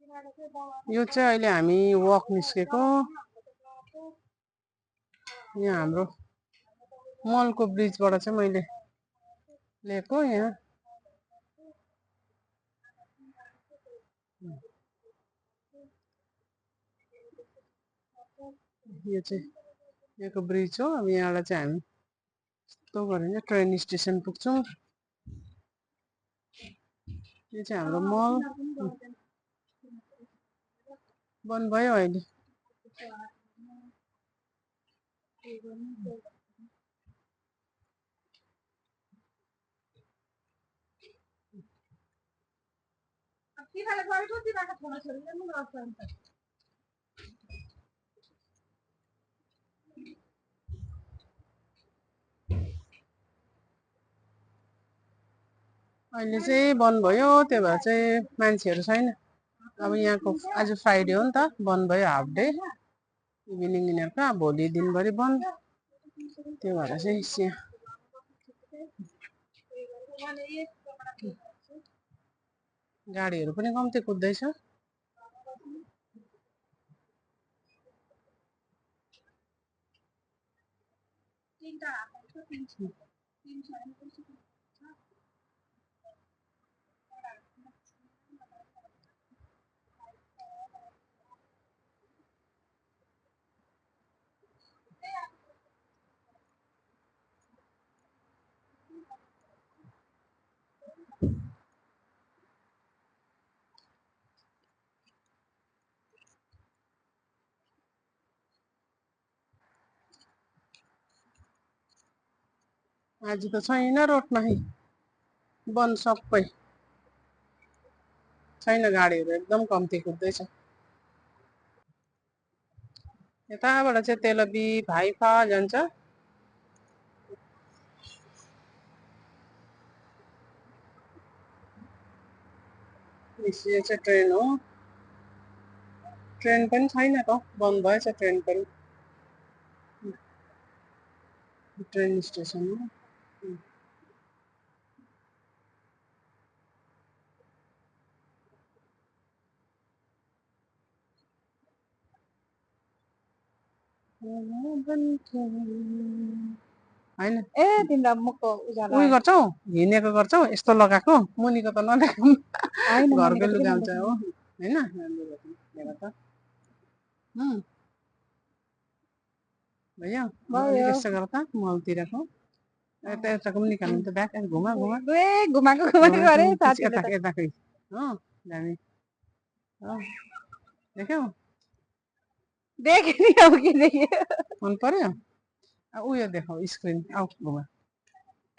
यो चाहिँ अहिले हामी वक निस्केको। यहाँ हाम्रो मलको ब्रिजबाट चाहिँ मैले लिएको। यहाँ यो चाहिँ यहाँको ब्रिज हो। अब यहाँबाट चाहिँ हामी यस्तो गरेर ट्रेन स्टेसन पुग्छौँ। यो चाहिँ हाम्रो मल बन्द भयो अहिले। अहिले चाहिँ बन्द भयो, त्यही भएर चाहिँ मान्छेहरू छैन। अब यहाँको आज फ्राइडे हो नि त, बन्द भयो हाफ डे इभिनिङ यिनीहरूको। अब भोलि दिनभरि बन्द, त्यो भएर चाहिँ गाडीहरू पनि कम्ती कुद्दैछ। आज त छैन रोडमा, बन्द सबै छैन, गाडीहरू एकदम कम्ती कुद्दैछ। यताबाट चाहिँ तेलबी भाइफा जान्छ। यो चाहिँ ट्रेन हो। ट्रेन पनि छैन त, बन्द भएछ ट्रेन पनि। ट्रेन स्टेसन हो। होइन ए तिम्रो मुखको उज्यालो उयो गर्छौ, हिँडेको गर्छौ यस्तो लगाएको। मुनिको त नदेखाउँ, होइन घरकै लुगा हुन्छ हो होइन। भैया अलिक यस्तो गर त मलतिरको। यता यताको पनि निकाल्नु त ब्याग घुमा घुमा घुमाएको गरे यता यताकै हो दामी हो। देख्यौ देखेँ नि, अब के देखेँ मन पर्यो। उयो देखाऊ स्क्रिन, आऊ घुमा।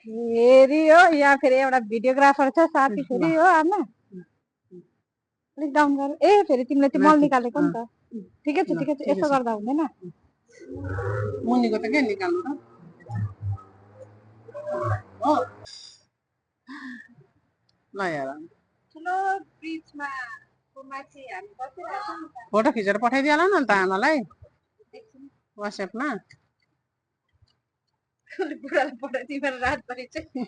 फेरि हो यहाँ फेरि एउटा भिडियोग्राफर छ साथी फेरि हो। आमा अलिक डाउन गर। ए फेरि तिमीले त्यो मल निकालेको नि त। ठिकै छ ठिकै छ, यसो गर्दा हुँदैन। मुनिको त के निकाल्नु त हो। ल यार ठुलो ब्रिजमा माथि हामी बसिरहेको नि त। फोटो खिचेर पठाइदिइहाल न त आमालाई वाट्सएपमा। बुढालाई पठाइदिइ मेरो रातभरि चाहिँ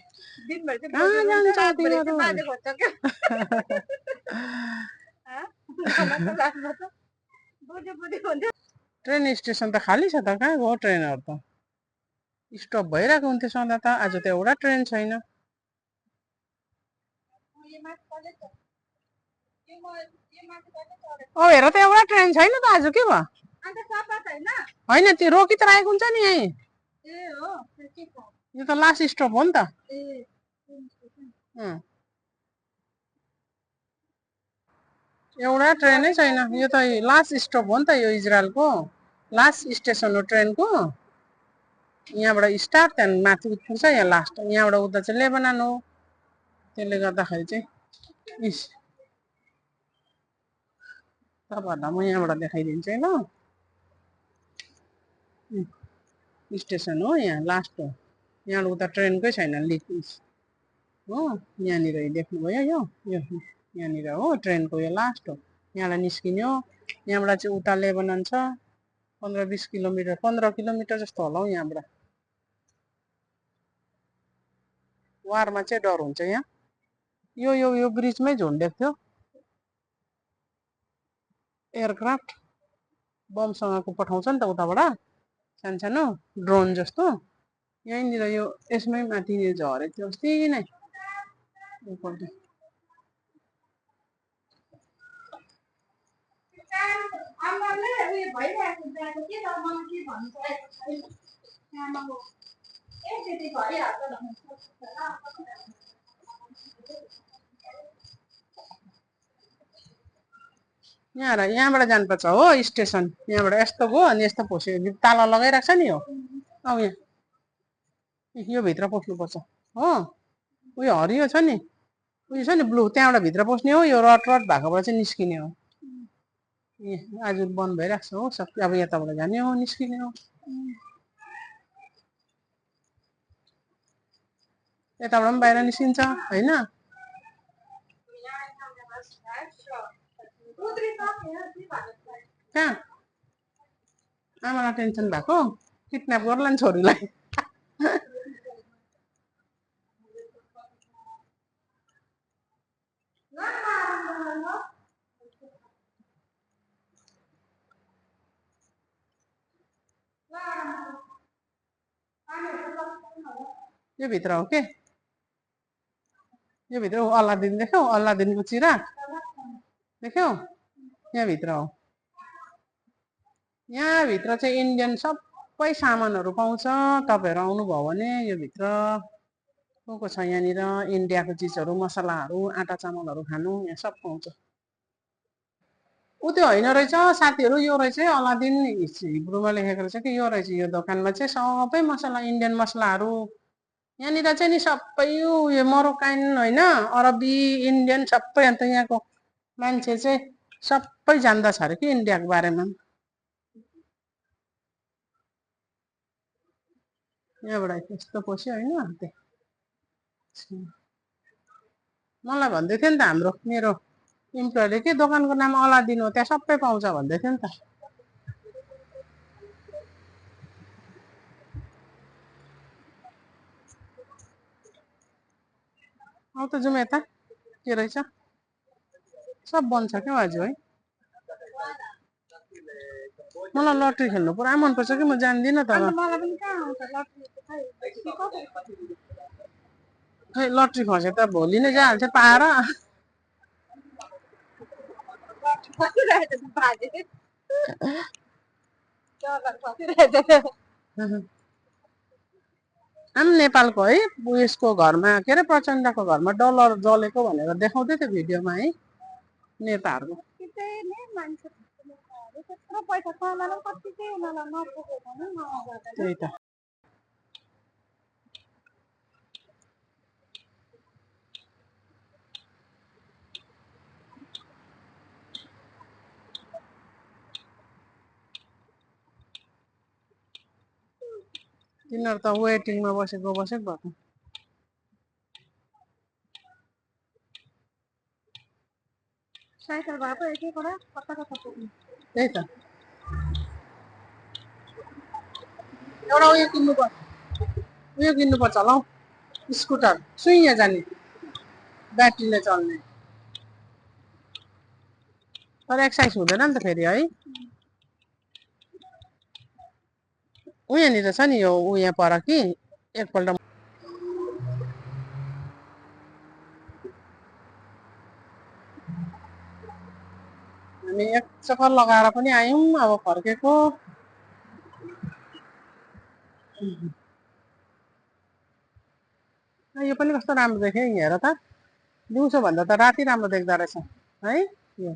दिनभरि चाहिँ कहाँ जान्छ तिमीहरू? बाजे खोज्छ क्या ट्रेन स्टेसन त खाली छ त, कहाँ गयो ट्रेनहरू त? स्टप भइरहेको हुन्थ्यो सधैँ त, आज त एउटा ट्रेन छैन। ओ हेर त एउटा ट्रेन छैन त आज, के भयो? होइन त्यो रोकी त राखेको हुन्छ नि यहीँ। यो त लास्ट स्टप हो नि त। एउटा ट्रेनै छैन, यो त लास्ट स्टप हो नि त। यो इजरायलको लास्ट स्टेसन हो ट्रेनको। यहाँबाट स्टार्ट, त्यहाँदेखि माथि पुग्छ, यहाँ लास्ट। यहाँबाट उता चाहिँ लेबनान हो। त्यसले गर्दाखेरि चाहिँ तपाईँहरूलाई म यहाँबाट देखाइदिन्छु है। ल स्टेसन हो, यहाँ लास्ट हो। यहाँबाट उता ट्रेनकै छैन, लिक हो। यहाँनिर देख्नुभयो, यो यहाँनिर हो ट्रेनको, यो लास्ट हो। यहाँबाट निस्किने हो। यहाँबाट चाहिँ उता लेबनान छ 15-20 किलोमिटर, 15 किलोमिटर जस्तो होला हौ यहाँबाट। वारमा चाहिँ डर हुन्छ यहाँ। यो ब्रिजमै झुन्डेको थियो। एयरक्राफ्ट बमसँगको पठाउँछ नि त उताबाट सानो ड्रोन जस्तो यहीँनिर यो यसमै माथि झरेको थियो अस्ति नै एकपल्ट यहाँबाट जानुपर्छ हो स्टेसन यहाँबाट यस्तो गयो अनि यस्तो पस्यो ताला लगाइरहेको छ नि हो औ यहाँ यो भित्र पस्नुपर्छ हो उयो हरियो छ नि उयो छ नि ब्लू त्यहाँबाट भित्र पस्ने हो यो रड रड भएकोबाट चाहिँ निस्किने हो आज बन्द भइरहेको छ हो सबै अब यताबाट जाने हो निस्किने हो यताबाट पनि बाहिर निस्किन्छ होइन कहाँ आमालाई टेन्सन भएको किडन्याप गर्ला नि छोरीलाई यो भित्र हो के यो भित्र अल्लादिन देख्यौ अल्लादिनको चिरा देख्यौ यहाँभित्र हो यहाँभित्र चाहिँ इन्डियन सबै सामानहरू पाउँछ तपाईँहरू आउनुभयो भने यो भित्र को छ यहाँनिर इन्डियाको चिजहरू मसलाहरू आँटा चामलहरू खानु यहाँ सब पाउँछ ऊ त्यो होइन रहेछ साथीहरू यो रहेछ अलादिन हिब्रूमा लेखेको रहेछ कि यो रहेछ यो दोकानमा चाहिँ सबै मसला इन्डियन मसलाहरू यहाँनिर चाहिँ नि सबै उयो मरोकाइन होइन अरबी इन्डियन सबै अन्त यहाँको मान्छे चाहिँ सबै जान्दछ अरे कि इन्डियाको बारेमा यहाँबाट यस्तो पस्यो होइन मलाई भन्दै थियो नि त हाम्रो मेरो इम्प्लोयरले के दोकानको नाम अलादिन हो त्यहाँ सबै पाउँछ भन्दै थियो नि त आउ त जाउँ यता के रहेछ सब बन्छ क्या आज है मलाई लट्री खेल्नु पुरा मनपर्छ कि म जान्दिनँ तर खै लट्री खसे त भोलि नै जाइहाल्छ पाएर आम नेपालको है उयसको घरमा के अरे प्रचण्डको घरमा डलर जलेको भनेर देखाउँदै थियो भिडियोमा है नेताहरूको त्यही त तिनीहरू त वेटिङमा बसेको भएको त्यही त एउटा उयो किन्नुपर्छ होला हौ स्कुटर सुइँ जाने ब्याट्रीले चल्ने तर एक्सर्साइज हुँदैन नि त फेरि है उहाँनिर छ नि यो उहाँ पर कि एकपल्ट हामी एक चक्कर लगाएर पनि आयौँ अब फर्केको यो पनि कस्तो राम्रो देख्यो हेर त दिउँसो भन्दा त राति राम्रो देख्दो रहेछ है यो